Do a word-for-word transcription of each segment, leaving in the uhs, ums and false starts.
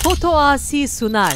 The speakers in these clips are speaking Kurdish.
Foto Asi sunar.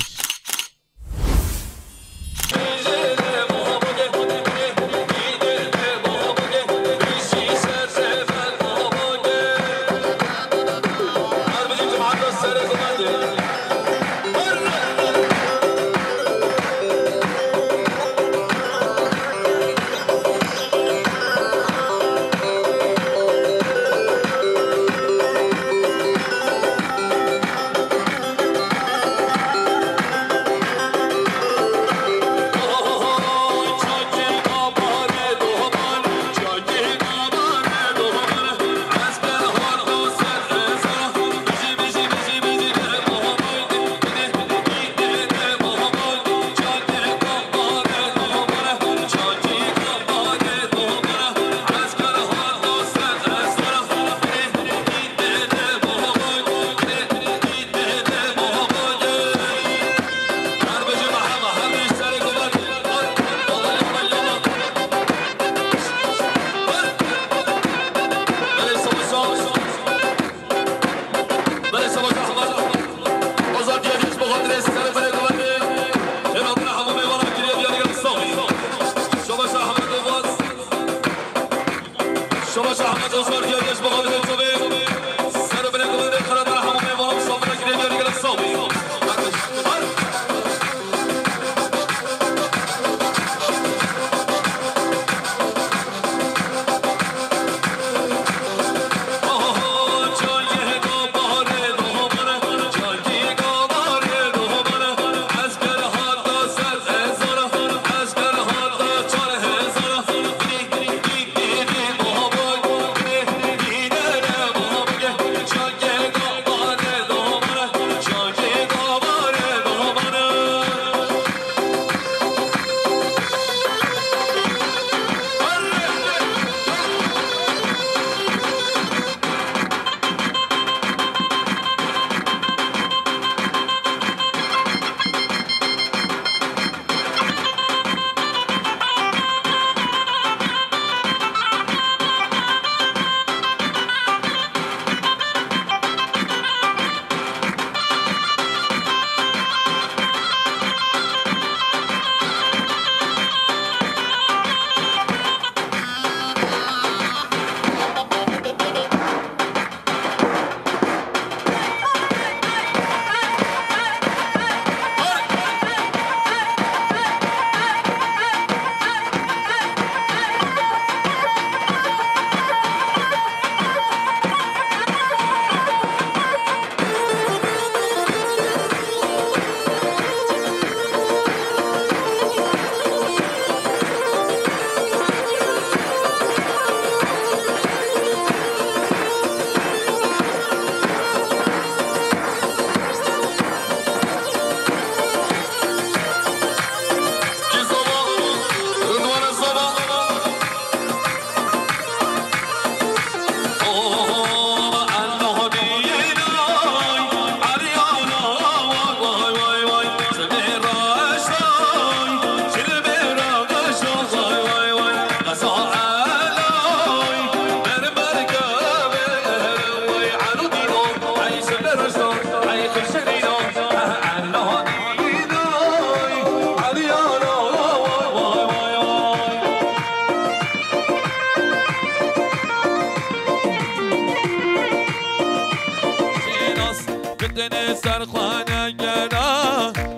Şênas, gitine ser xwe negera.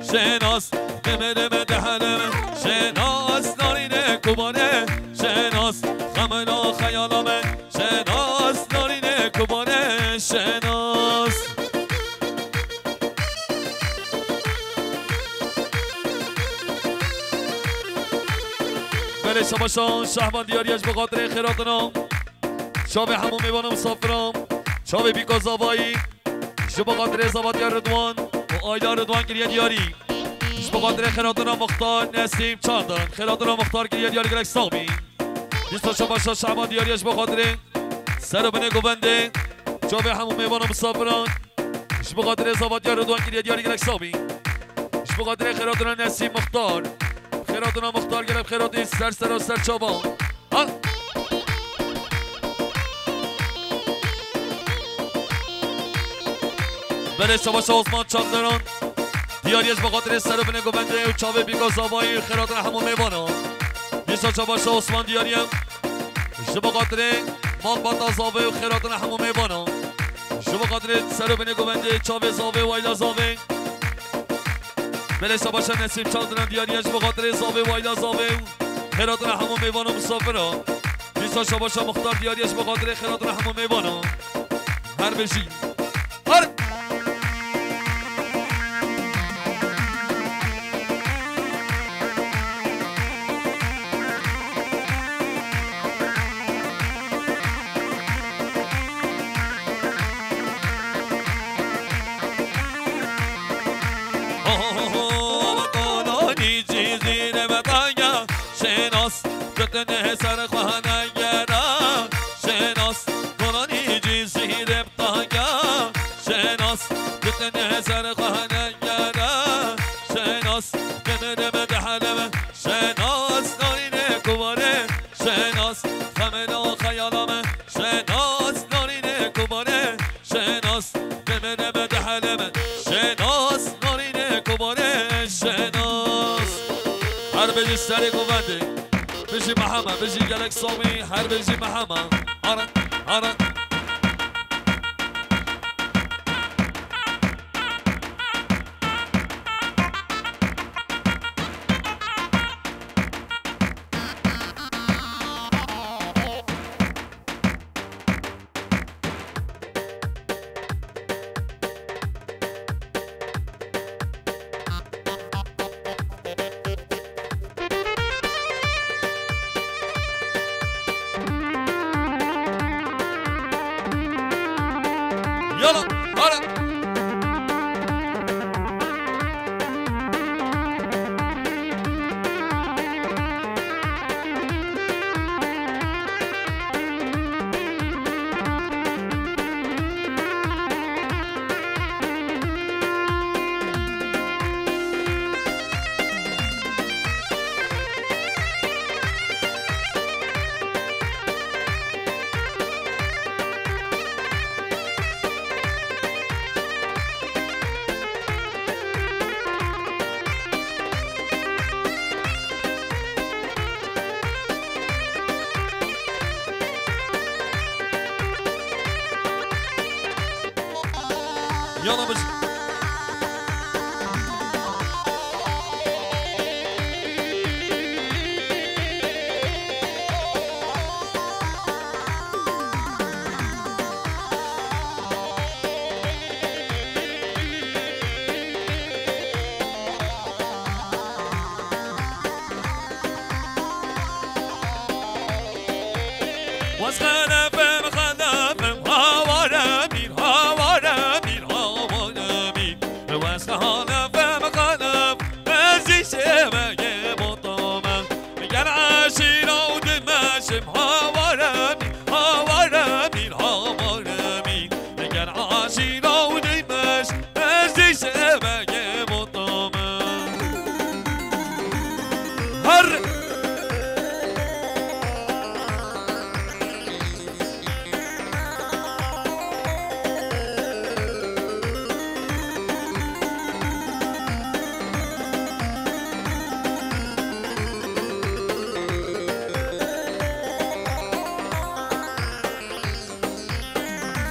Şênas, dime dime deheleme. Şênas, narîne kubane. Şênas, xemino xeyalame. Şênas, narîne kubane. Şênas. Belê şabaşan, şehban diyariye ji bo xatirê xêratina. Çavê hemû mêvanan misafiran. Çavê bîka zavayî. Ji bo xatirê zavatiya Ridwan û aîla Ridwan kiriye diyarî. Ji bo xatirê xêratina Muxtar Nesîm Çandan. Xêratina Muxtar kiriye diyarî, gelek sax bî. Dîsa şabaşa şehban diyariye ji bo xatirê ser û binê govendê. Çavê hemû mêvanan misafiran. Ji bo xatirê zavatiya Ridwan kiriye diyarî, gelek sax bî. Ji bo xatirê xêratina Nesîm Muxtar. Xêratina Muxtar gelek xêratî ser sera ser çavan. Ha! Belê, şabaşa Osman Çakdaran. Diyariye ji bo xatirê ser û binê govendê û çavê bîka zavayî û xêratina hemû mêvanan. Dîsa şabaşa Osman Diyariye. Ji bo xatirê malbata zavê û xêratina hemû mêvanan. Ji bo xatirê ser û binê govendê çavê zavê û ayla zavê. Belê şabaşa Nesîm Çakdaran Diyariye ji bo xatirê zavê û ayla zavê û xêratina hemû mêvan û misafira. Dîsa şabaşa Muxtar Diyariye ji bo xatirê xêratina hemû mêvanan. Her bijî. Her. Ho, ho, ho, ho, kononî cîzî de betanya. Şênas, tu tenê ser xwe negera. Şênas, kononî cîzî de betanya. Şênas, tu tenê ser xwe negera. Şênas, demê demê deheleme. Şênas, nayne kuvarê. Şênas, xemelo xeyalame. Şênas, nayne kuvarê. Şênas, demê demê deheleme. Şênas, nayne kuvarê. Şênas. Her bijî serê govendê. Bijî Mehema, bijî gelek Samî, her bijî Mehema. Ara, ara. Yala, hala. Yala biz. Wes xelefim, xelefim, haware mîn, haware mîn, haware mîn. Wes xelefim, xelef, ez jî şêweyê botome. Gel eşîra û dimeşim, haware mîn, haware mîn, haware mîn. Gel eşîra û dimeş, ez jî şêweyê botome. Her.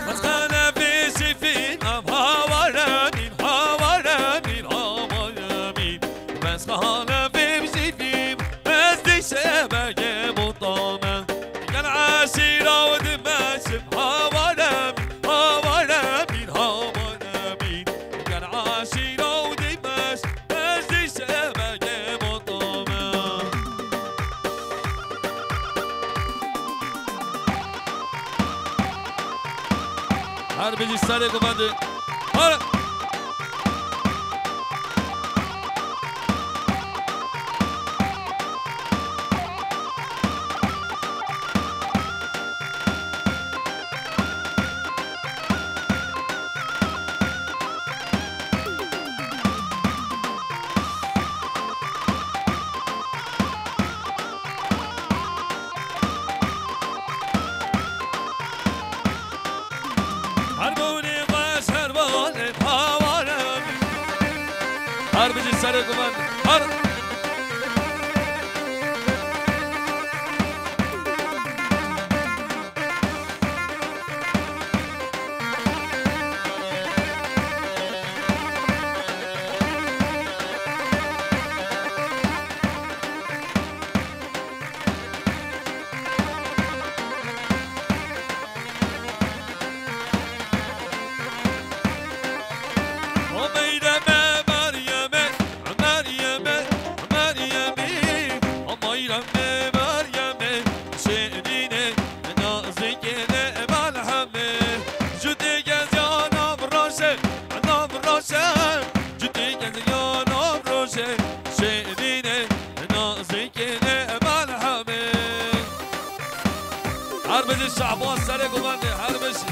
Bes xelefê şîfîn, em haware mîn, haware mîn, haware mîn. Bes xelefê şîfîn, ez dîşe begê botame. Gel eşîra û dimeşim, haware mîn, haware mîn, haware mîn. Gel eşîra û dimeş, ez dîşe begê botame. Her bijî serê guvendê. Her. Her bonê xweş, her bonê Gumen. Her O Meyreme, Meryeme, Meryeme, Meryemî. O Meyreme, Meryeme, Şêrîne, Nazikine, Melheme. Cudê gez ya nav roşe, nav roşe. Cudê gez ya nav roşe, Şêrîne, Nazikine, Melheme. Her bijî Şehbaz serê guvendê, her bijî.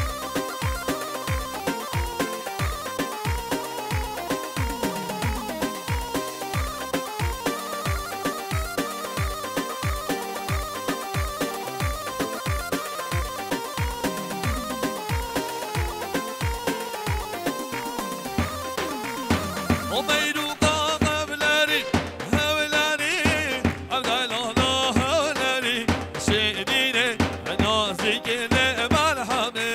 O Meyruka hevlerî, hevlerî, Evdalala hevlerî, Şêrîne, Nazikine, Melheme.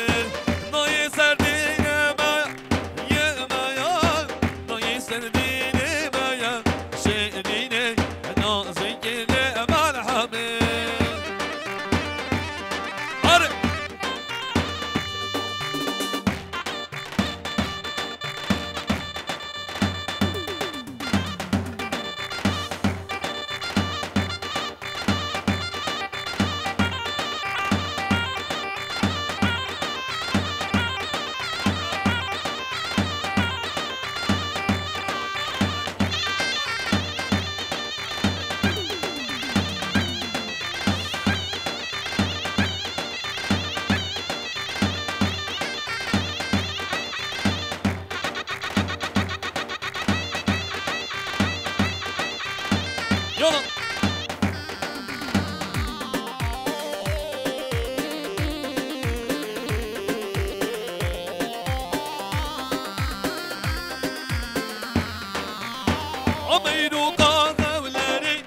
Nayê serdîne me, ye me ya, nayê serdîne me ya, Şêrîne, Nazikine, Melheme. Hadi. Yola. O Meyruka hevlerî,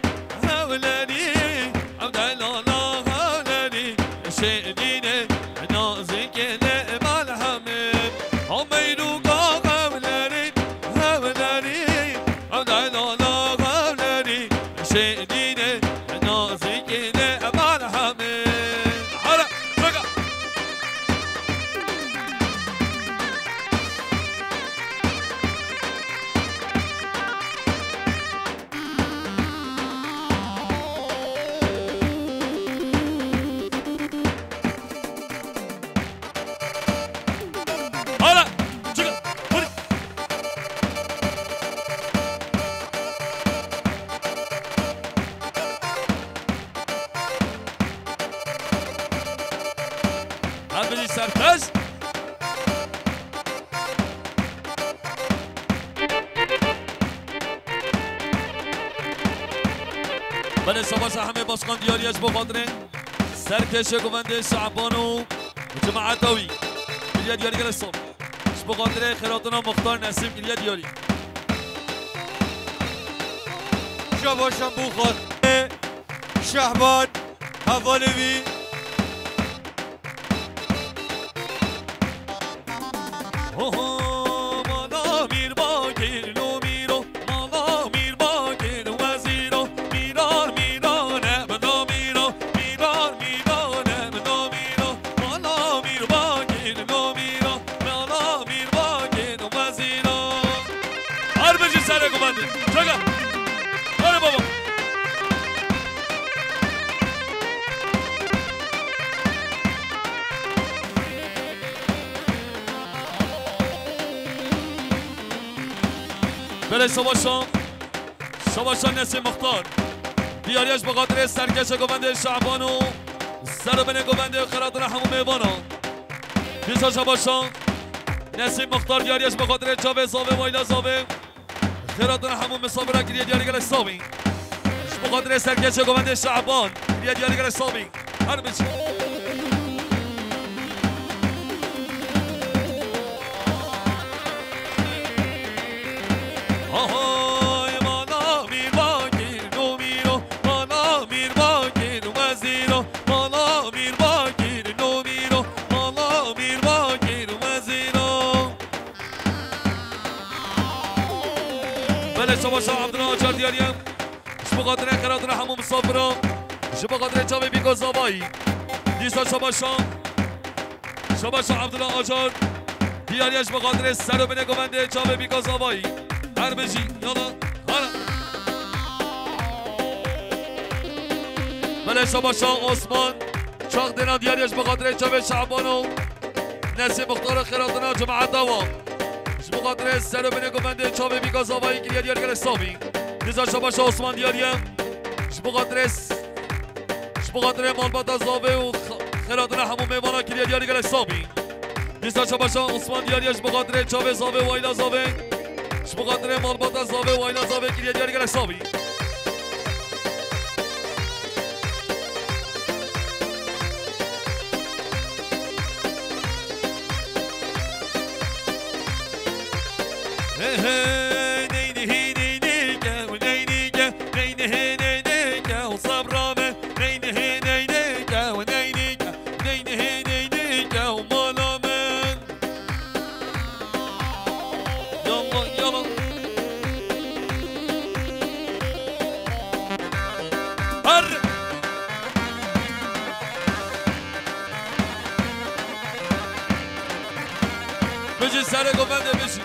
hevlerî, Evdalala hevlerî, Şêrîne, Nazikine, Melheme. O Meyruka hevlerî, hevlerî, Evdalala hevlerî, Şêrîne, Nazikine, Melheme. Hara, çeka. Hala! Çıkın! Hadi! Her biri sertaç. Belê, şabaş Ehmed Başkan, diyariye ji bo xatirê serkêşê guvendê Şaban û cemaeta wî. Kiriye diyarî gelek sor. Ji bo xatirê xêratina Muxtar Nesîm kiriye diyarî. Şabaşan bo xatirê Şehban, hevalê wî. Oho, mala mîr bakir lo mîro, mala mîr bakir wezîro, mîrar mîrane bino mîro, mîrar mîrane bino mîro, mala mîr bakir lo mîro, mala mîr bakir wezîro. Her bijî serê guvendê. Çeka. Hadi baba. Belê şabaşan. Şabaşan Nesîm Muxtar. Diyariye ji bo xatirê serkêşê guvendê Şaban û serê binê guvendê xêratina hemû mêvanan. Dîsa şabaşan Nesîm Muxtar diyariye ji bo xatirê çavê zavê wayla zavê. Xêratina hemû misafira kiriye diyarî gelek savî. Ji bo xatirê serkêşê govendê Şaban kiriye diyarî gelek savî. Her biçim. Aha, Şabaşa Abdullah Acar diyariye. Ji bo xatirê xeratira hemû misafiran. Ji bo xatirê çavê Bîko Zavayî. Dîsa şabaşa. Şabaşa Abdullah Acar. Diyariye ji bo xatirê ser û binê govendê çavê Bîko Zavayî. Her bijî. Yala. Hara. Belê şabaşa Osman. Çax dêna diyariye ji bo xatirê çavê Şaban û Nesî Muxtar û xêratina cemaeta wan. Ji bo xatirê ser û binê govendê çavê Bîka Zavayî kiriye diyar gelek sabî. Dîsa şabaşa Osman diyariye. Ji bo xatirê s-, ji bo xatirê malbata Zavê û x-, xêratina hemû mêvana kiriye diyar gelek sabî. Dîsa şabaşa Osman diyariye ji bo xatirê çavê Zavê û aîla Zavê. Ji bo xatirê malbata Zavê û aîla Zavê kiriye diyar gelek sabî. Hey, hey, neyni hi, neyni ke, neyni ke, neyni hi, neyni ke, sabra me, neyni hi, neyni ke, neyni ke, neyni hi, neyni ke, mala me. Yalla, yalla. Her. Bijî serê govendê bijî.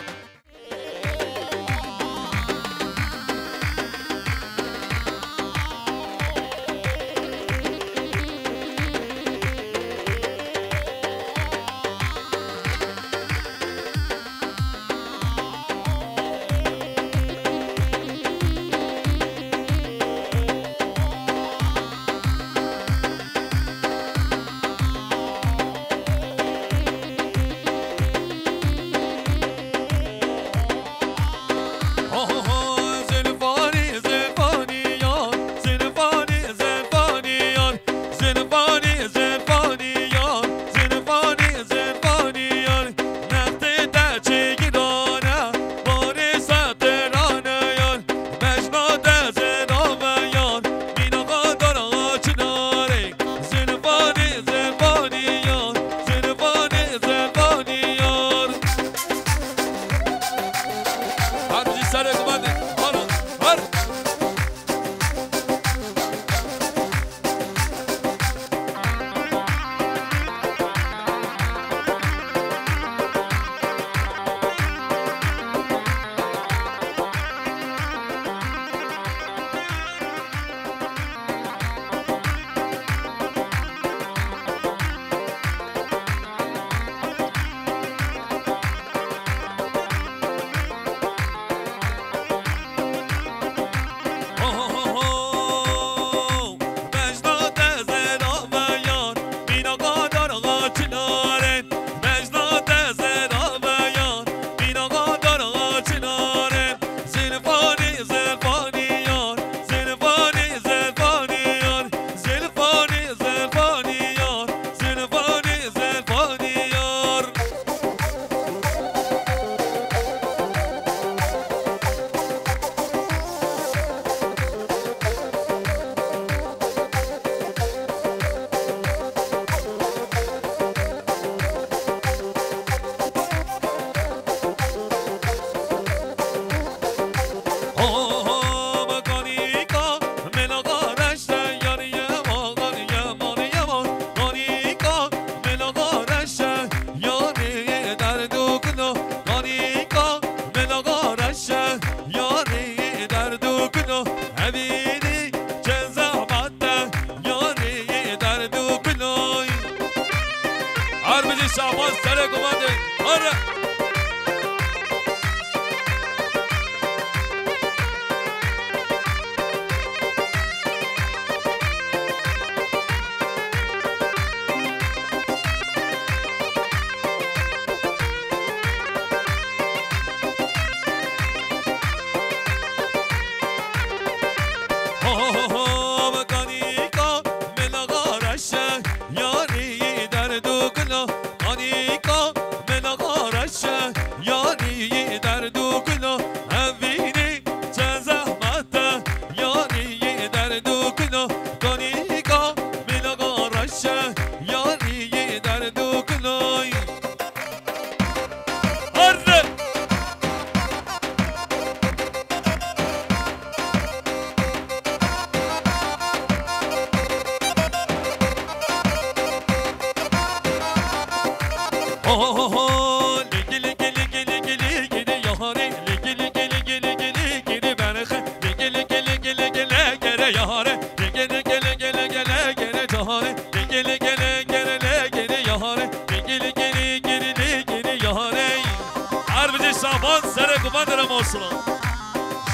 Serê ku van dere masula.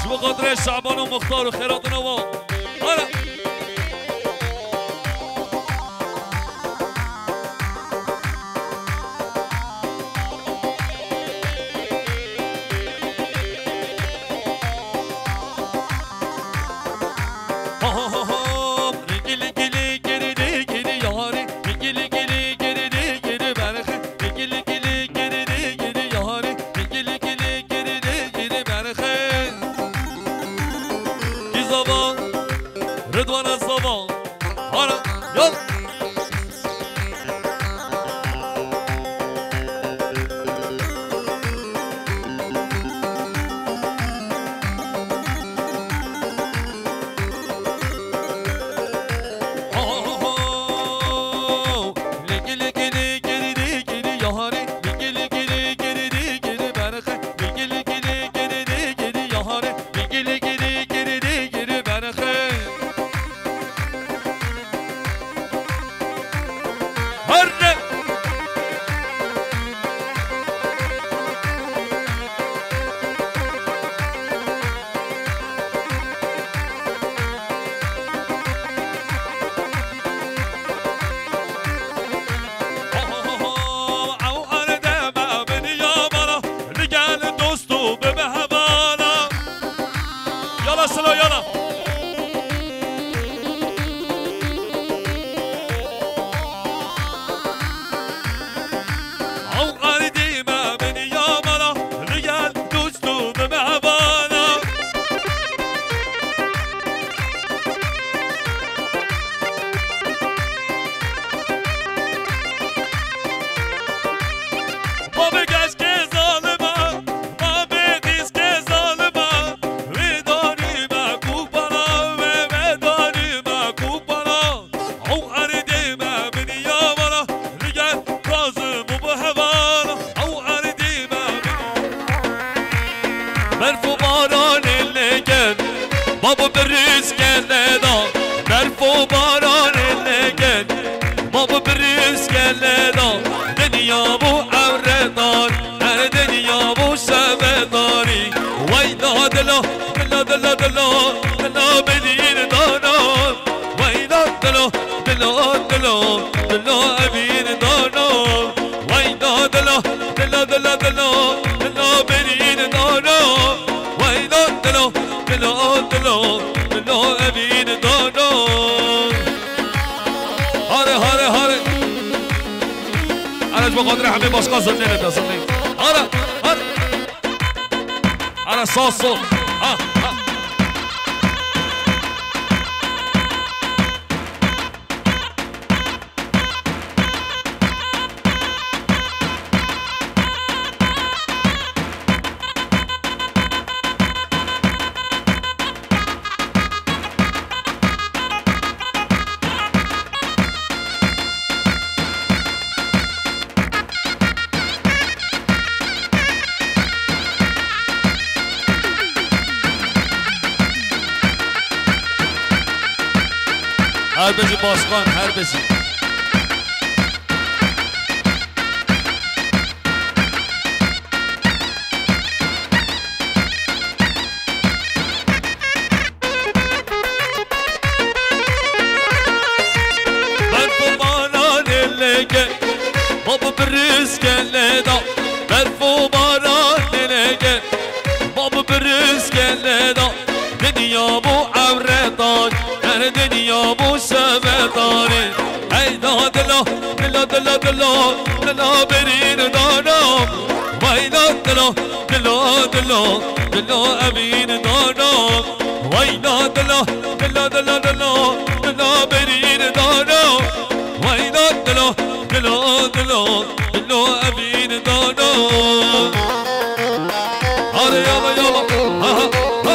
Ji bo xatirê Şaban û Muxtar û xêratina wan. Hara. Kî zava? Ridwana zava. Hara, yol. Yala Silo, yala. Ew erdê me biniya me re, li gel dost û bi mehvana. Ma bi keşkê zalima, ma bi dîskê zalima, wê danî me kupana, wê me danî me kupana. Ew erdê me biniya me re, li gel Kazim û bi hevala. Ew erdê me biniya. Berf û baranê lê ket, bab bi rîskê lê da. Berf û baranê lê ket, bab bi rîskê lê da. Dinya bû ewredar, her dinya bû şevedarî. Weyda dilo, dilo, dilo, dilo, dilo bidîn dano. Weyla dilo, dilo, dilo, dilo evîn dano. Weyla dilo, dilo, dilo, dilo, dilo berîn dano. Weyla dilo, dilo, dilo, dilo evîn dano. Hare, hare, hare. Hare ji bo xatirê hemî başka zirnê bide, zirnê. Hare, hare. Ara sağ sol. Ha, ha. Her bijî başkan, her bijî. Berf û baranê lê ke, bab bi rîskê lê da. Berf û baranê lê ke, bab bi rîskê lê da. Dinya bû ewredarî, her dinya bû şevedarî. Heyda dilo, dilo, dilo, dilo, dilo berîn dano. Weyla dilo, dilo, dilo, dilo evîn dano. Weyla dilo, dilo, dilo, dilo, dilo berîn dano. Weyla dilo, dilo, dilo, dilo evîn dano. Hare yala yala. Ha, ha, ha.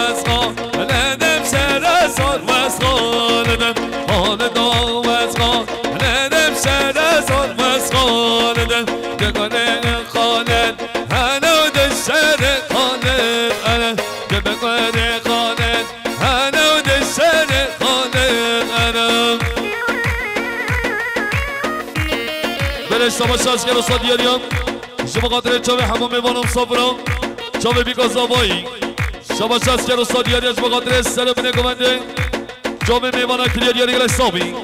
wesxa, li dem şere sar wesxa li dem. Xanê da wesxa, li dem şere sar wesxa li dem. Dikane xanet, hene û di şere xanet, ene. Dibikane xanet, hene û di şere xanet, ene. Belê, şabaş, şaş kero sa diyariyan. Ji bo xatirê çavê hemû mêvanan safira. Çavê bîka zavayî. Şabaş, şaş kero sa diyariya ji bo xatirê ser û binê govendê. Çavê mêvana kiriye diyarî gelek sabî.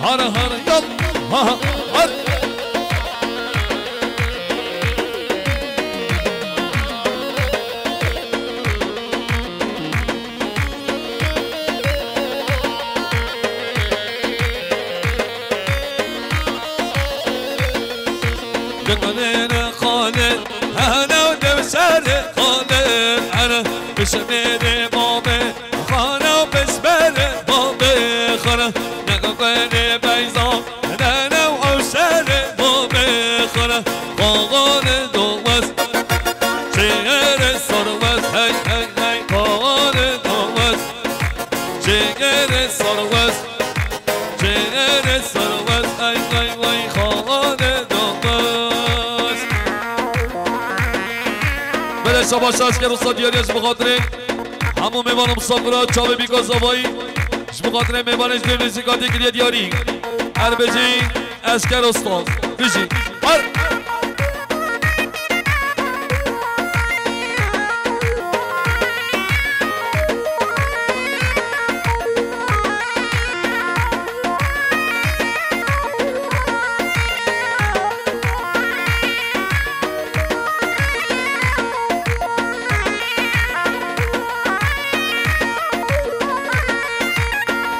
Hara, hara, yal. Ha, ha, har. Dikane xanet, hene û dev şerê xanet, ene. Pişmêrê mamê xane û pişberê babê xane. Nexwe ne beyza, nene û ew şerê babê xane. Xaxane dowes, çêgere sarwes, hey, hey, hey. Xaxane dowes, çêgere sarwes. Çêgere sarwes, ay, ay, ay, xaxane dowes. Belê şabaş, şaş kero sa diyariya ji bo xatirê hemû mêvanan misafira çavê bîka zavayî. Ji bo xatirê mêvanê ji dê muzîka tê kiriye diyarî. Erbêjî Esker Ostan. Bijî. Har.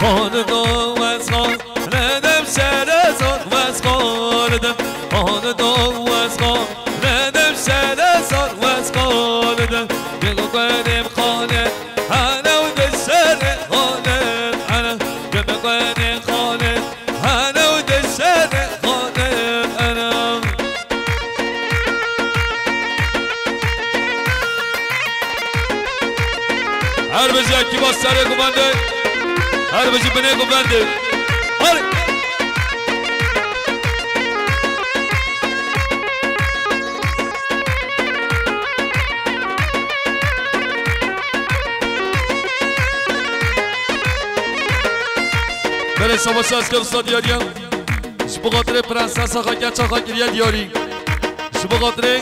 Xanê da wesxa, li dem şere sar wesxa li dem. Xanê da wesxa, li dem şere sar wesxa li dem. Dê ku kwenê bi xanê, hene û di şerê xanê, hene. Dê ku kwenê xanê, hene û di şerê xanê, hene. Her bijî ekîba serê govendê, her bijî binê govendê. Hadi. Belê şabaş, şaş kero sa diyariya. Ji bo xatirê prensesa xwe keça xwe kiriye diyarî. Ji bo xatirê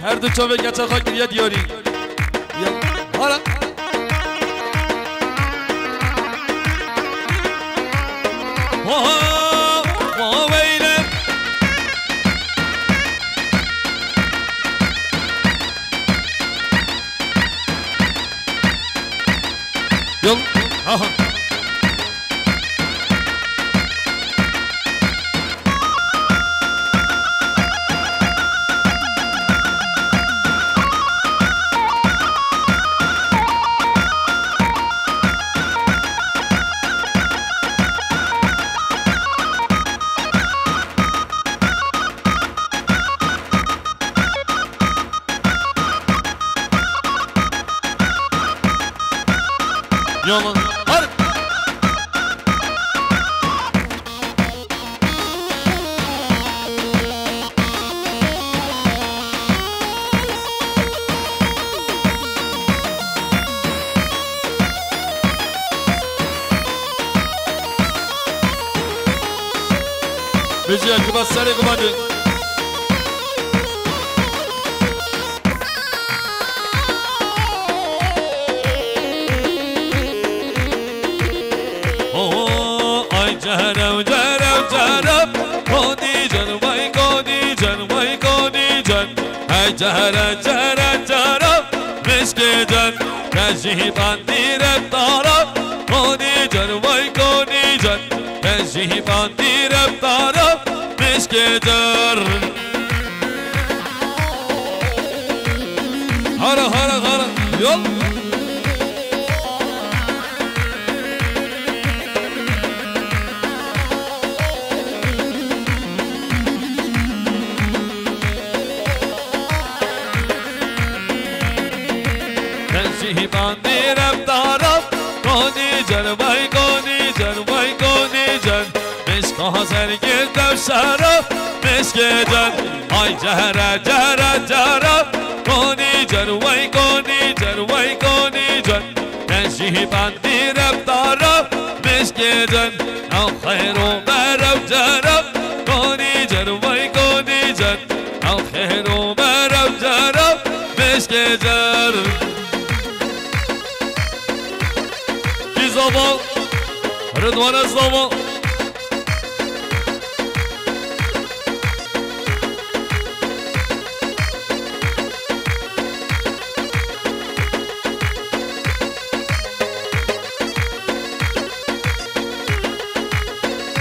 her du çavê keça xwe kiriye diyarî. Ya, hala. Oha, oha, weyle. Yol. Aha. Hêjî Ekber serê gumanê. Ho, ay cehre, cehre, cehre. Konî can, vay konî can, vay konî can. Hey cehre, cehre, cehre. Mişkê can, te jî bandî rep dara. Konî can, vay konî can. Te jî bandî rep dara. Mişkê can. Hara, hara, hara. Yol. Te jî bandî rep dara. Konî can, vay konî can, vay konî can. Mişka sergir dev şera. Mişkê can, ay cehre, cehre, cehre. Konî can, vay konî can, vay konî can. Te jî bandî rep dara. Mişkê can, ew xeyr û berew cehre. Konî can, vay konî can. Ew xêr û berew cara, mişkê car. Kî zava? Ridwana zava.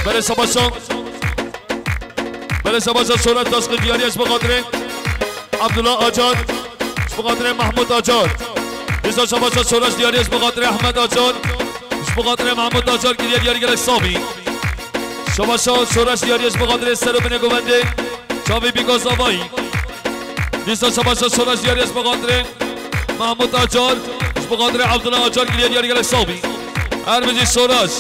Belê şabaşa. Belê şabaşa Şoreş Taşkı diyariye ji bo xatirê Abdullah Acar, ji bo xatirê Mahmut Acar. Dîsa şabaşa Şoreş diyariye ji bo xatirê Ahmet Acar, ji bo xatirê Mahmut Acar kiriye diyarî gelek savî. Şabaşa Şoreş diyariye ji bo xatirê ser û binê govendê Çavî Bîko Zavayî. Dîsa şabaşa Şoreş diyariye ji bo xatirê Mahmut Acar, ji bo xatirê Abdullah Acar kiriye diyarî gelek savî. Her bijî Şoreş.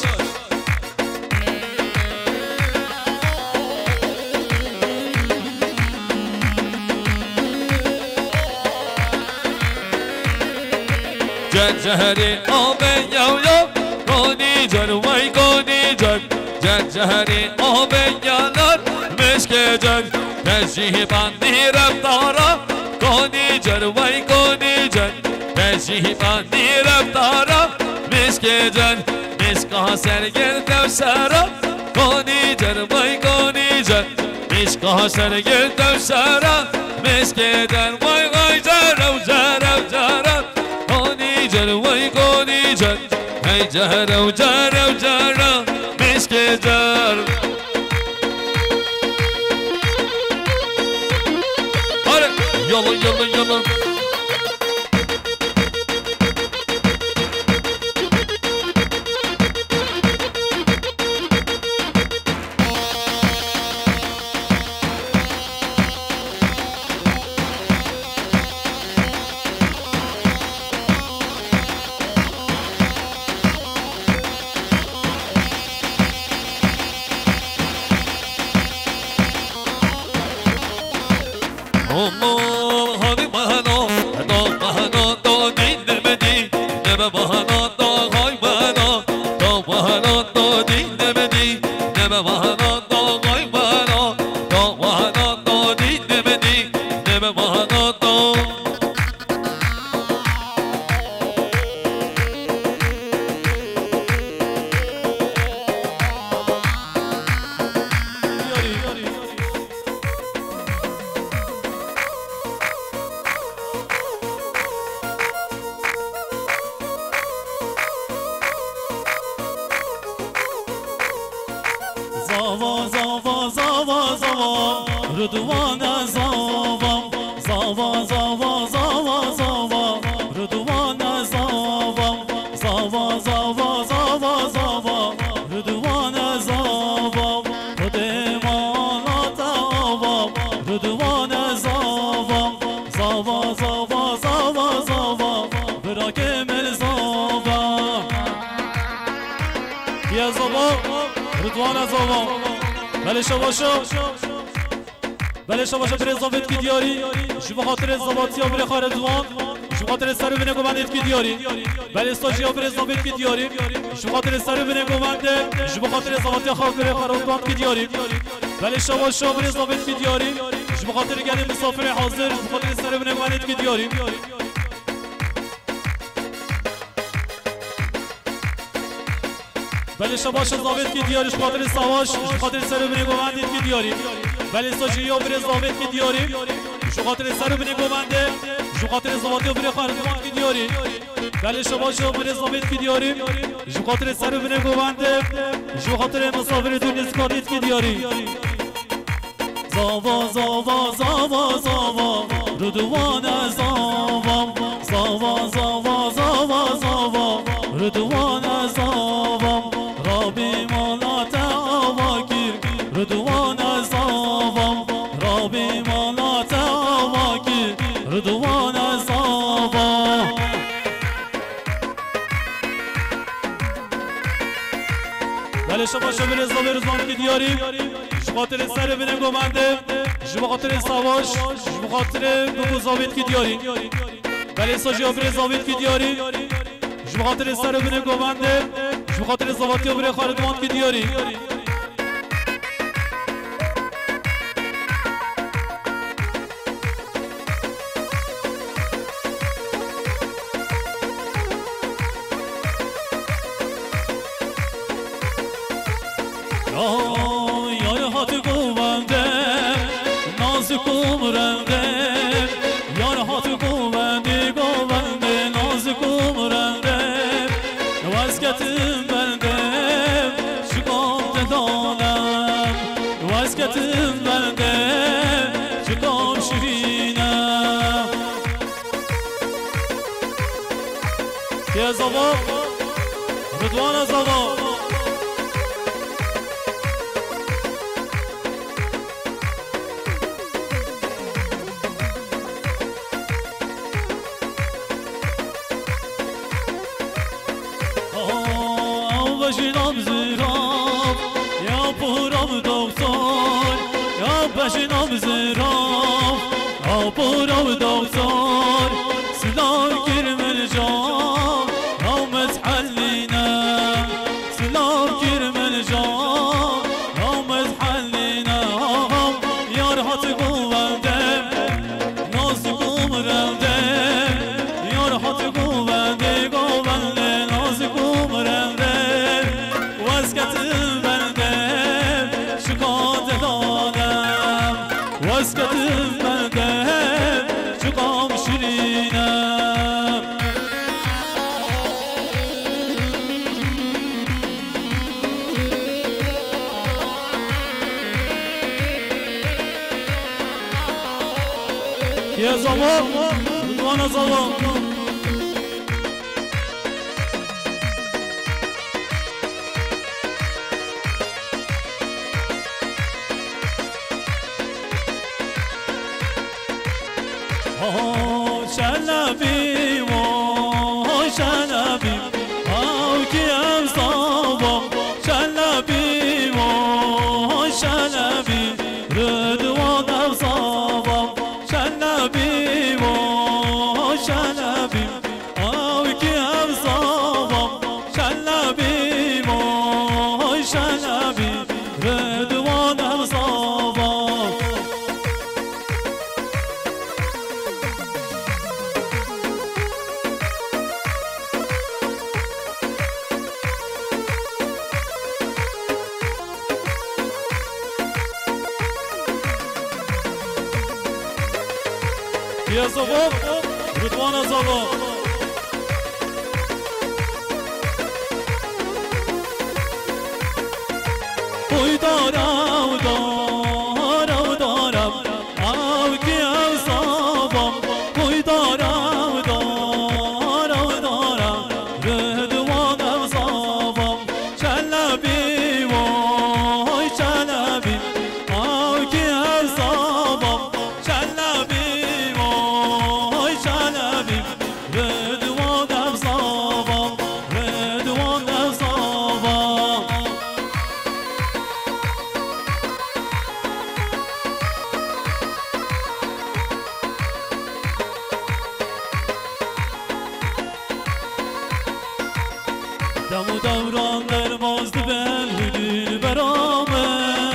Cecehre ame yaw yaw, konî car vay konî car. Cecehre ame yanar, mişke car. Tejî bandî revdara, konî car vay konî car. Tejî bandî revdara, mişke car. Mişka sergir dev şera, konî car vay konî car. Mişka sergir dev şera, mişke car vay vay car ew car ew car ew. Konî car vay konî car. Hey car ew car ew car ew. Mişke car. Hadi. Yalın yalın yalın. Zava, zava, zava, zava, Ridwane zava. Zava, zava, zava, zava, Ridwane zava. Zava, zava, zava, zava, Ridwane zava. Xwedê mala te ava, Ridwane zava. Zava, zava, zava, zava, Birakê min zava. Diye zava, Ridwane zava. Belê şabaşa. Belê şabaşa birêz David ki diyarî. Ji bo xatirê zavatiya birê xwe Ridwan. Ji bo xatirê ser û binê govendê ki diyarî. Belê stajiya birêz David ki diyarî. Ji bo xatirê ser û binê govendê. Ji bo xatirê zavatiya xwe birê xwe Ridwan ki diyarî. Belê şabaş şo birêz David ki diyarî. Ji bo xatir gelê misafirê hazir, ji bo xatir ser û binê wendê ki diyarî. Belê şabaş David ki diyarî, ji xatir savaş, ji xatir ser û binê govendê ki diyarî. Belê sojî yo birêz David ki diyarî. Ji xatir ser û binê govendê, ji xatir zavatê û birê xwe Ridwan ki diyarî. Belê şabaş yo birêz David ki diyarî. Ji xatirê ser û binê govendê, ji xatirê misafirê dûr nêzîkatî dikî diyarî. Zava, zava, zava, zava, Ridwane zavam. Zava, zava, zava, zava, Ridwane zavam. Rabî mala te ava kir, Ridwane zavam. Rabî mala te ava kir, Ridwane zavam. Belê şabaş şo birêz David Ridwan ki diyarî. Ji xatirê ser û binê govendê, ji bo xatirê savaş, ji bo xatirê bibo David ki diyarî. Belê sojî yo birêz David ki diyarî. Ji bo xatirê ser û binê govendê, ji bo xatirê zavatê û birê xwe Ridwan ki diyarî. Ya, yar hat govende, nazik û mirende. Yar hat govendê, govendê, nazik û mirende. Wez ketim bende, şikam te danem. Wez ketim bende, şikam şirîne. Kê zava? Ridwana zava. Ew bejî nam zirav, ya poram doktor, ya bejî nam zirav, ya poram doktor. Silav kir min ca, ya mezhelîne. Silav kir min ca, ya mezhelîne. Yar hat govendê, nazik û mirende. Yar hat govendê, govendê, nazik û mirende. Wez ketim bende, şikam te danem. Wez ketim bende, şikam şirîne. Kê zava? Ridwana zava. Oh, Çelebî, oh, Çelebî, ew kî ev zava? Çelebî, oh, Çelebî, Ridwan ev zava. Çelebî, oh, Çelebî, ew kî ev zava? Çelebî, oh, Çelebî, Ridwan ev zava. Kê zava? Ridwana zava. Qoy dara, dara, dara, ew kî ew zava? Qoy dara, dara, dara, Ridwan ev zava. Çelebî, woy Çelebî, ew kî ev zava? Çelebî, woy Çelebî, Ridwan ev zava, Ridwan ev zava. Dem û dewran derbas dibe li dilbera min.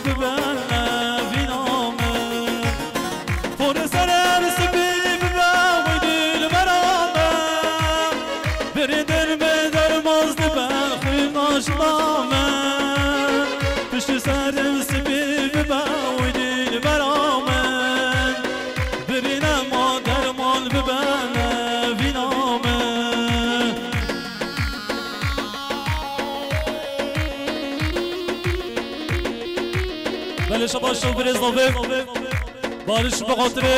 bibe nevîna min. Porê ser her spî bibe wî dilbera min. Birîndin bi dermaz dibe xwîna jina min. Piştî serim spî bibe wî dilbera min. Birîne ma derman bibe nevîna min. Belê şabaş o birêz navê. Bariş bi xatirê,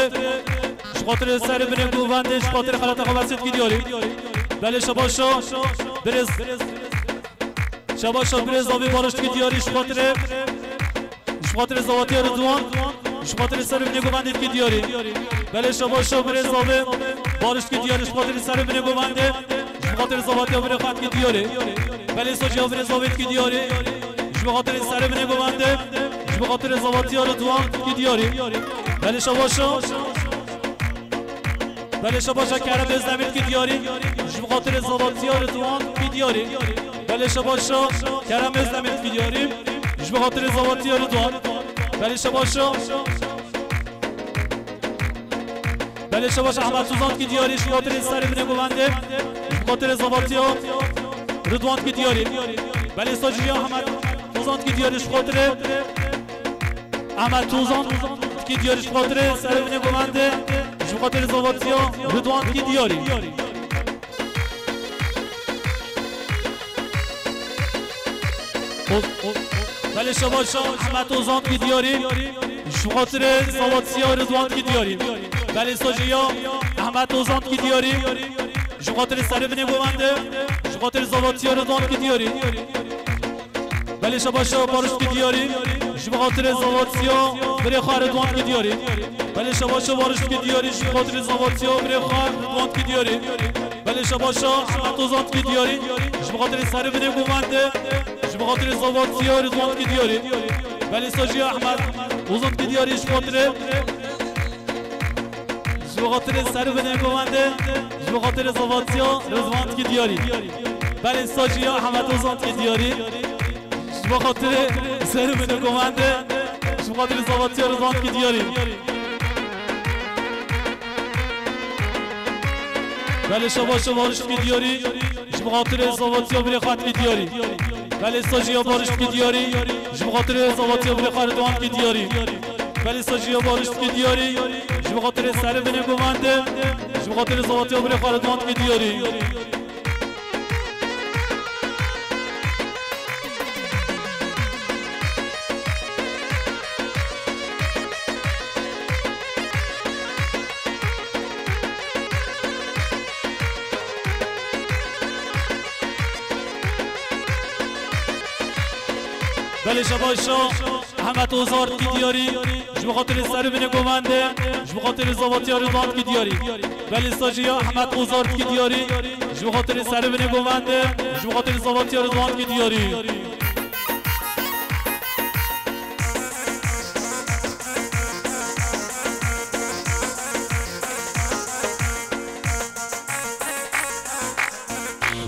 ji xatirê serê binê govendê, ji xatirê xelata xeber sêtkî diyarî. Belê şabaş o birêz. Şabaş o birêz navê Bariş dikî diyarî, ji xatirê, ji xatirê zavatiya Ridwan, ji xatirê serê binê govendê dikî diyarî. Belê şabaş o birêz navê Bariş dikî diyarî, ji xatirê serê binê govendê. Ji bo xatirê zavatiya birê xwe dikî diyarî. Belê saciya birê zavê dikî diyarî. Ji bo xatirê serê binê govendê. Ji bo xatirê zavatiya Ridwan dikî diyarî. Belê şabaşa. Belê şabaşa Kerem Özdemir dikî diyarî. Ji bo xatirê zavatiya Ridwan dikî diyarî. Belê şabaşa Kerem Özdemir dikî diyarî. Ji bo xatirê zavatiya Ridwan. Belê şabaşa. Belê şabaş Ehmed Tozan dikî diyarî, ji xatirê serê binê govendê, ji xatirê zavatiya Ridwan dikî diyarî. Belê saciya Ehmed Tozan dikî diyarî, ji xatirê Ehmed Tozan dikî diyarî, ji xatirê serê binê govendê, ji xatirê zavatiya Ridwan dikî diyarî. Belê şabaşa Ehmed Ozan dikî diyarî. Ji xatirê zavatiya Ridwan dikî diyarî. Belê saciya Ehmed Ozan dikî diyarî. Ji xatirê serê binê govendê. Ji xatirê zavatiya Ridwan dikî diyarî. Belê şabaşa Bariş dikî diyarî. Ji bo xatirê zavatiya birê xwe Ridwan dikî diyarî. Belê şabaşa Bariş dikî diyarî. Ji bo xatirê zavatiya birê xwe Ridwan dikî diyarî. Belê şabaşa Ehmed Ozan dikî diyarî. Ji bo xatirê serê binê govendê. Ji bo xatirê zavatiya Ridwan dikî diyarî. Belê saciya Ehmed Ozan dikî diyarî. Ji bo xatirê Ji bo xatirê serê binê govendê, ji bo xatirê zavatiya Rizwan dikî diyarî. Belê saciya Ehmed Ozan dikî diyarî. Ji bo xatirê serê binê govendê, ji bo xatirê zavatiya Rizwan dikî diyarî. Belê şabaşa Bariş dikî diyarî. Ji bo xatirê zavatiya birê xwe dikî diyarî. Belê saciya Bariş dikî diyarî. Ji bo xatirê zavatiya birê xwe Ridwan dikî diyarî. Belê saciya Bariş dikî diyarî. Ji bo xatirê serê binê govendê. Ji bo xatirê zavatiya birê xwe Ridwan dikî diyarî. Belê şabaşa Ehmed Ozan dikî diyarî. Ji bo xatirê serê binê govendê. Ji bo xatirê zavatiya Ridwan dikî diyarî. Belê saciya Ehmed Ozan dikî diyarî. Ji bo xatirê serê binê govendê. Ji bo xatirê zavatiya Ridwan dikî diyarî.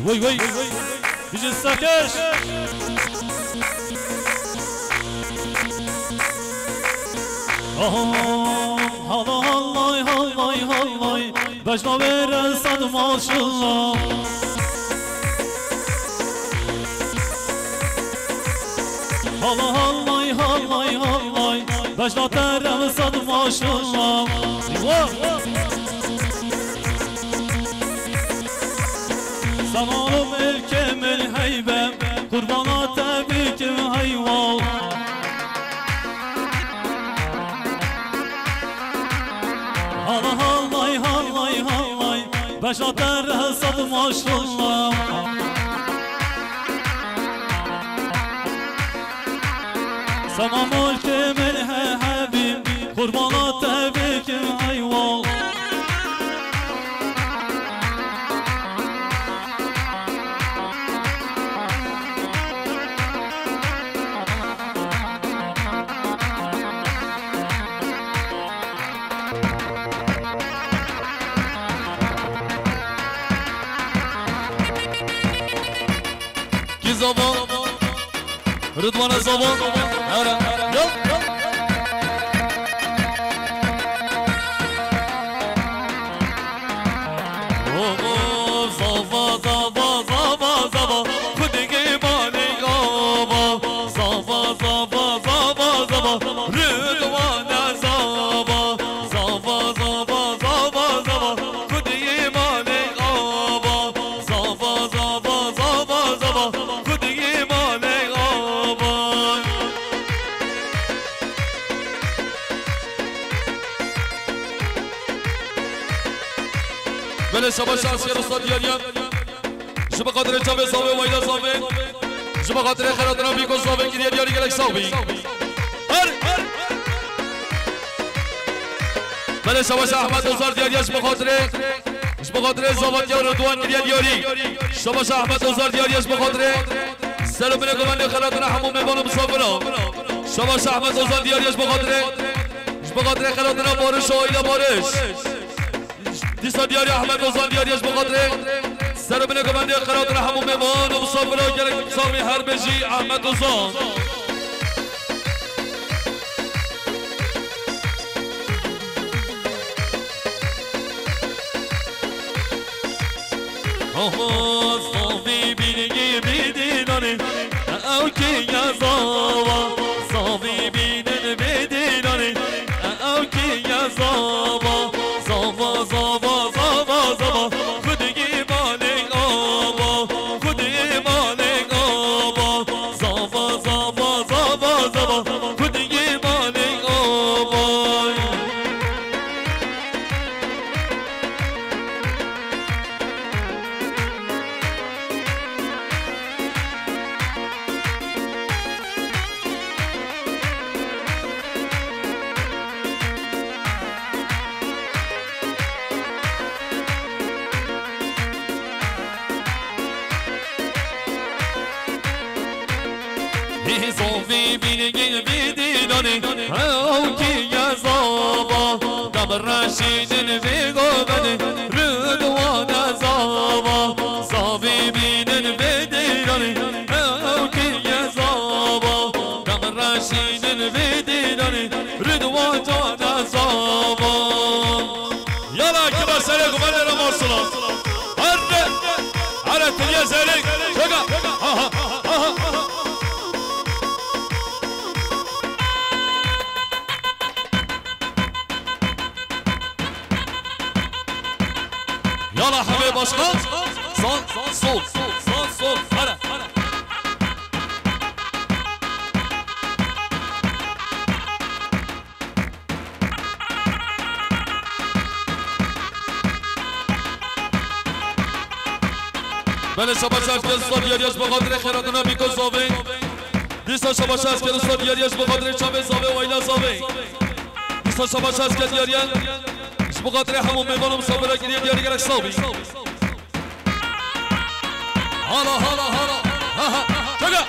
Wey, wey. Bijî serkeş. Aha, hala, hallay, hallay, hallay. Bejna wê re sed maşallah. Hala, hallay, hallay, hallay. Bejna te re sed maşallah. Eyvah! Selam êlkê min heybe, qurbana te bikim heywa. Hala, hallay, hallay, hallay, beşa te re sed maşallah. Selam êlkê min he hebî, qurbana te bikim heywa. Kî zava? Ridwana zava? Here. Ya. Belê şabaş asker usta diyariya. Ji bo xatirê çavê zavê wayla zavê. Ji bo xatirê xelatina bîko zavê kiriye diyarî gelek sax bî. Her, her. Belê şabaş Ahmet Ozar diyariya ji bo xatirê. Ji bo xatirê zavatiya Ridwan kiriye diyarî. Şabaş Ahmet Ozar diyariya ji bo xatirê. Ser û binê guvendê xelatina hemû mêvan û misafira. Şabaş Ahmet Ozar diyariya ji bo xatirê. Ji bo xatirê xelatina Barış û aîla Barış. Dîsa diyarî Ahmet Ozan diyarî ji bo xatirê ser û binê guvendê xelatina hemû mêvan û misafira gelek sax bî her bijî Ahmet Ozan. Oho, zavê bînegê bê dîlanê, ew kê ye zava, zavê bînin bê dîlanê, ew kê ye zava, zava, zava, zava, zava, xwedî malê ava, xwedî malê ava, zava, zava, zava, zava, xwedî malê ava. Hê zovî bînegê bî dîlanê, ew kî ye zava, dem reşînin vê govene, ridwane zava, zavî bînin vê dîlanê, ew kî ye zava, dem reşînin vê dîlanê, ridwane zava. Yala kira serê guvendê re masula. Herde. Hare tiriye zerek. Çeka. Aha. Aha. Yala hemê başkan. Sağ, sol, sağ, sol. Hare. Belê şabaş asker usta diyariya ji bo xatirê xêratina bîko zavê. Dîsa şabaş asker usta diyariya ji bo xatirê çavê zavê wayla zavê. Dîsa şabaş asker diyariya ji bo xatirê hemû mêvan û misafira kiriye diyarî gelek sax bî. Hala, hala, hala. Ha, ha. Çeke.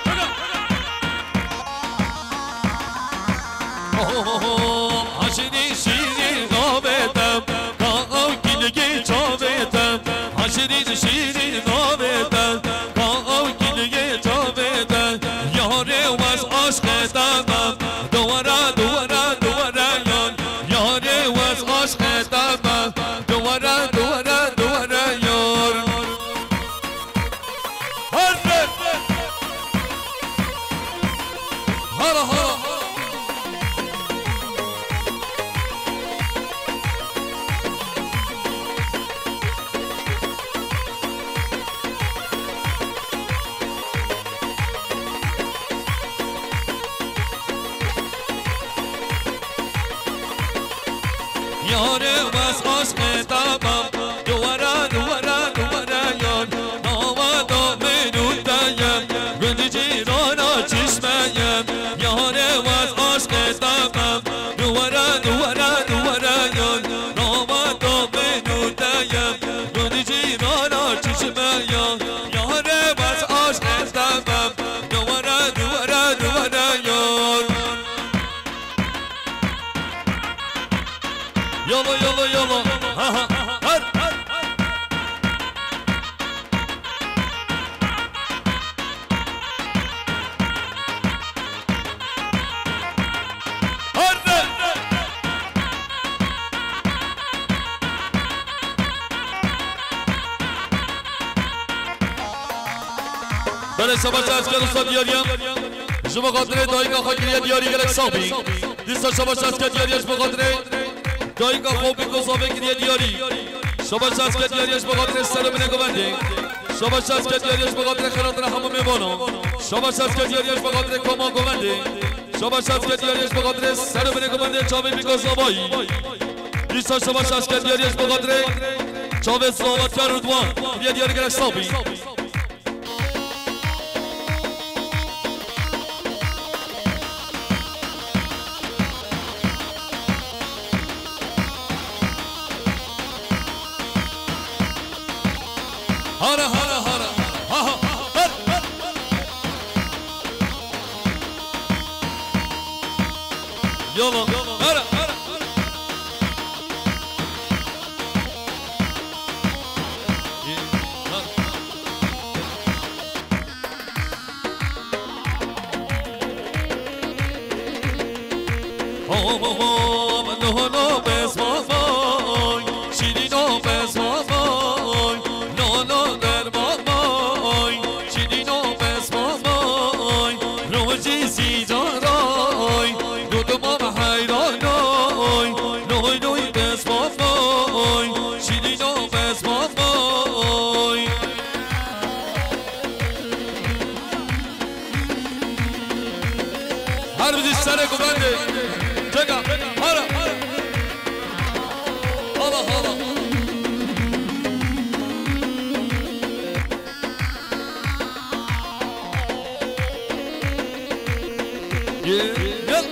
Oho, hacini şirin davetem, ka ew kilgi çavetem. Hacini şirin davetem, ka ew kilgi çavetem. Yarê wez aşqe temem, duvara, duvara, duvara yan. Yarê wez aşqe temem, duvara, duvara, duvara yan. Hadi! Hala, hala! Yarê wez aşqê temam, duvara, duvara, duvara yan. Nava da menu dayem, gund cîrana çişmeyem. Yarê wez aşqê temam, duvara, duvara, duvara yan. Nava da menu dayem, gund cîrana çişmeyem. Yarê wez aşqê temam, duvara, duvara, duvara yan. Yala, yala, yala. Ha, ha. Her, her. Her, her. Belê şabaş asker usta diyariya. Ji bo xatirê dayika xwe kiriye diyarî gelek sax bî. Dîsa şabaş asker diyariya ji bo xatirê dayika xwe bîko zavê kiriye diyarî. Şabaş asker diyariya ji bo xatirê ser û binê guvendê. Şabaş asker diyariya ji bo xatirê xelatina hemû mêvanan. Şabaş asker diyariya ji bo xatirê koma guvendê. Şabaş asker diyariya ji bo xatirê ser û binê guvendê çavê bîko zavayî. Dîsa şabaş asker diyariya ji bo xatirê Tavê Zava Çar Ridwan, diye diyar gerek sabî. Hara, hara, hara. Ha, ha. Her, her. Yala. Hara, hara. Hom, hom, no, no, bes, vay, vay, şîrîno, bes, vay, vay, no, no, der, vay, vay, şîrîno, bes, vay, vay, rojî sîcaray, dudma me heyranay, noy, noy, bes, vay, vay, şîrîno, bes, vay, vay. Her bizi serê ku bendê. Çeka. Hara. Hala, hala. Gel.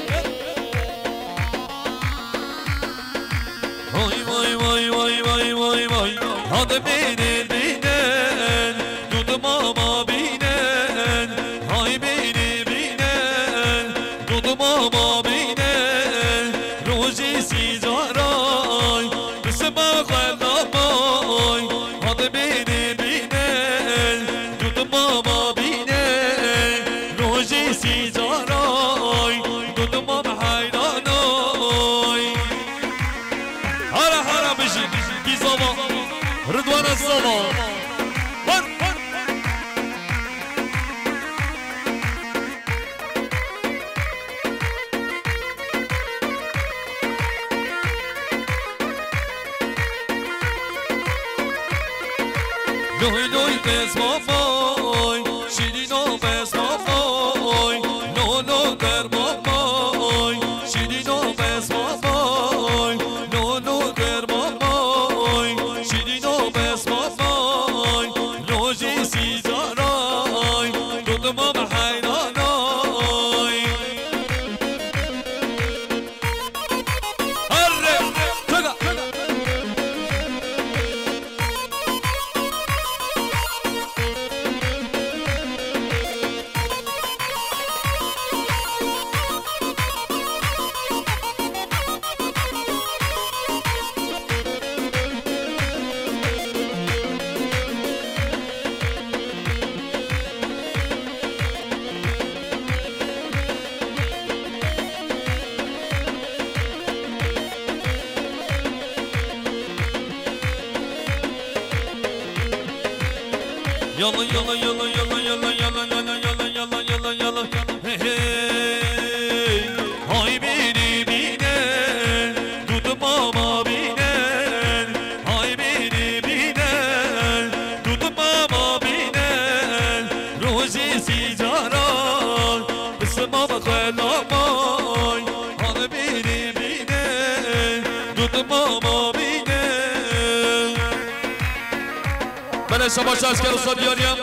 Vay, vay, vay, vay, vay, vay, vay. Hadi beni binen, dudmama binen. Hay beni binen, dudmama binen. Rojî sîcaray, bisma xwe namay. Hadi beni binen, dudmama binen. Rojî sîcaray, dudmam heyranay. Hara hara bijî, kî zava, Ridwana zava. Hor, hor. Loy loy, bes vavay, şîrîno, bes vavay, no no, der vavay, şîrîno, bes vavay, no no, der vavay, şîrîno, bes vavay, rojî sîcaray, dudmam heyranay. Arre! Çeka! Yala, yala, yala, yala, yala, yala, yala, yala, yala, yala. Hey, hey. Hay beni binen, dudmama binen. Hay beni binen, dudmama binen. Rojî sîcaran, bismam xwe namay. Hal beni binen, dudmama binen. Belê şabaş esker usta diyariye.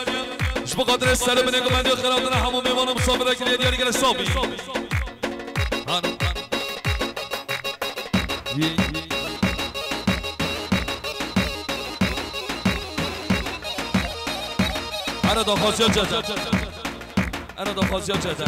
Ji bo xatirê serê binê gumendê xelatine hemû mêvan û misafirê kiriye diyarî gelek sabî. Ana daxwaziya ceza. Ana daxwaziya ceza.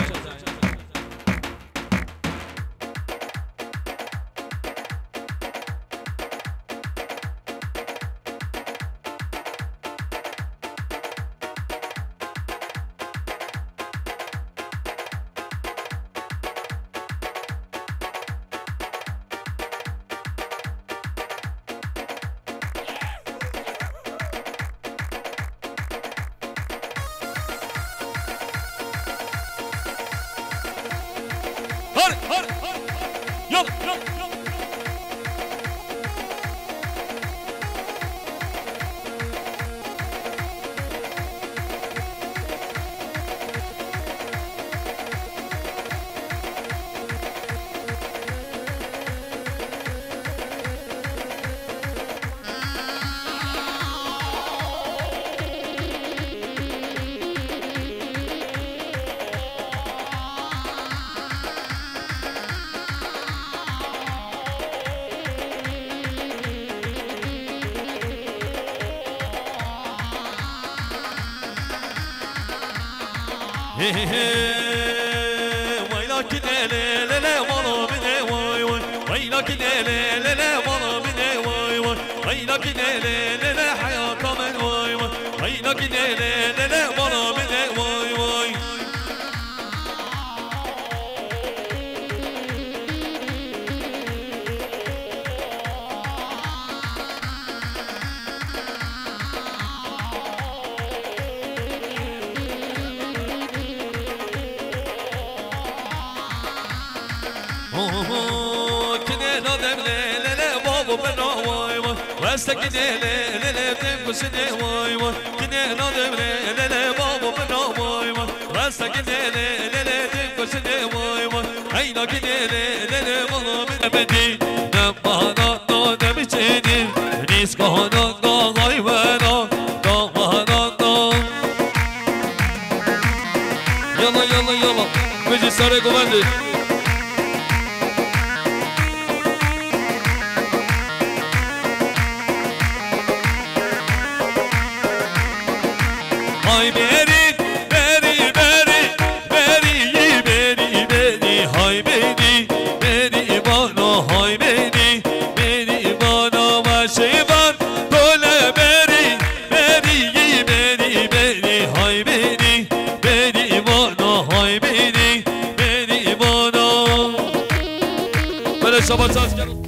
Har, har, har. Yok, yok, yok. Wayla ki lê lê lê lê mala min ê way way. Wayla ki lê lê lê lê mala min ê way way. Wayla ki lê lê lê lê heyata min way way. Wayla ki lê lê lê lê mala min ê way way. Kinê nadem lê lê lê babo beno way way. Weste kinê lê lê lê dem kusinê way way. Kinê nadem lê lê lê babo beno way way. Weste kinê lê lê lê dem kusinê way way. Heyna kinê lê lê lê babo beno. Demedi, demana, no, demiçeni. Niskana, no, hayvana, no, mana, no. Yalla, yalla, yalla. Bizi sare govende. Hay beri, beri, beri, beri, beri, beri, hay beri, beri bana, hay beri, beri bana, ve şey var, böyle beri, beri, beri, beri, hay beri, beri bana, hay beri, beri bana. Böyle şabataz gel.